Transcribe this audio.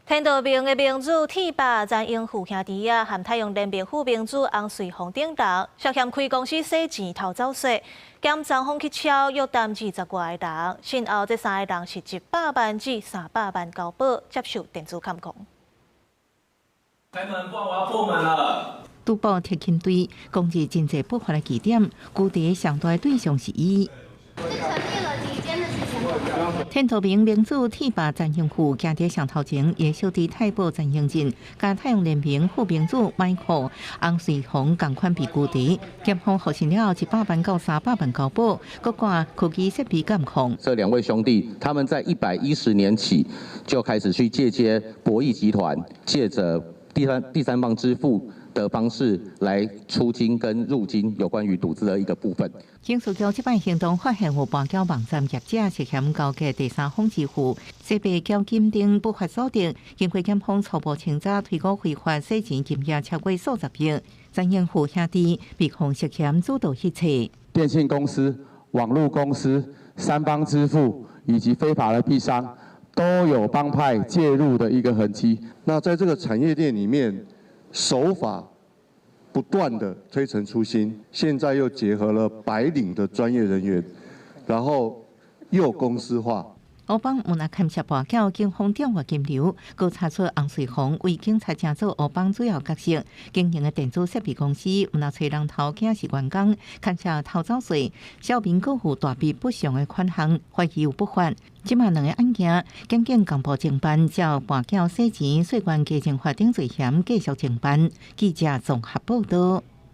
天道盟的盟主鐵霸詹英富兄弟仔，和太陽聯盟副盟主洪瑞鳳等人，涉嫌開公司洗錢偷走稅，檢贓風去抄約談20外個人，訊後這三個人是100萬至300萬交保，接受電子監控。開門，不然我要破門了。賭博特勤隊攻擊真濟不法的據點，具體上大對象是伊。天道盟盟主鐵霸詹英富，行佇相頭前，伊小弟太保詹英進，佮太陽聯盟副盟主麥克洪瑞鳳仝款被拘提，檢方獲訊了100萬到300萬交保，閣掛科技設備監控。這兩位兄弟，他們在110年起就開始去借接博弈集團，借著第三方支付的方式來出金跟入金有關於賭資的一個部分。警司局這擺行動發現有跋筊網站業者涉嫌勾結第三方支付、洗白繳金等不法所得，經過檢方初步清查，推估非法洗錢金額超過數十億。詹英富兄弟被控涉嫌主導一切。電信公司、網路公司、三方支付以及非法的幣商都有幫派介入的一個痕跡。那在這個產業鏈裡面，手法不斷的推陳出新，現在又結合了白領的專業人員，然後又公司化。烏幫毋但牽涉跋筊，警方調閱金流，閣查出洪瑞鳳為警察正做烏幫主要角色，經營的電子設備公司，毋但揣人頭驚是員工，牽涉偷走稅，小民閣付大筆不詳的款項，懷疑有不法。這馬兩个案件，檢警共部偵辦，照跋筊洗錢、稅關稽徵法等罪嫌繼續偵辦。記者綜合報道。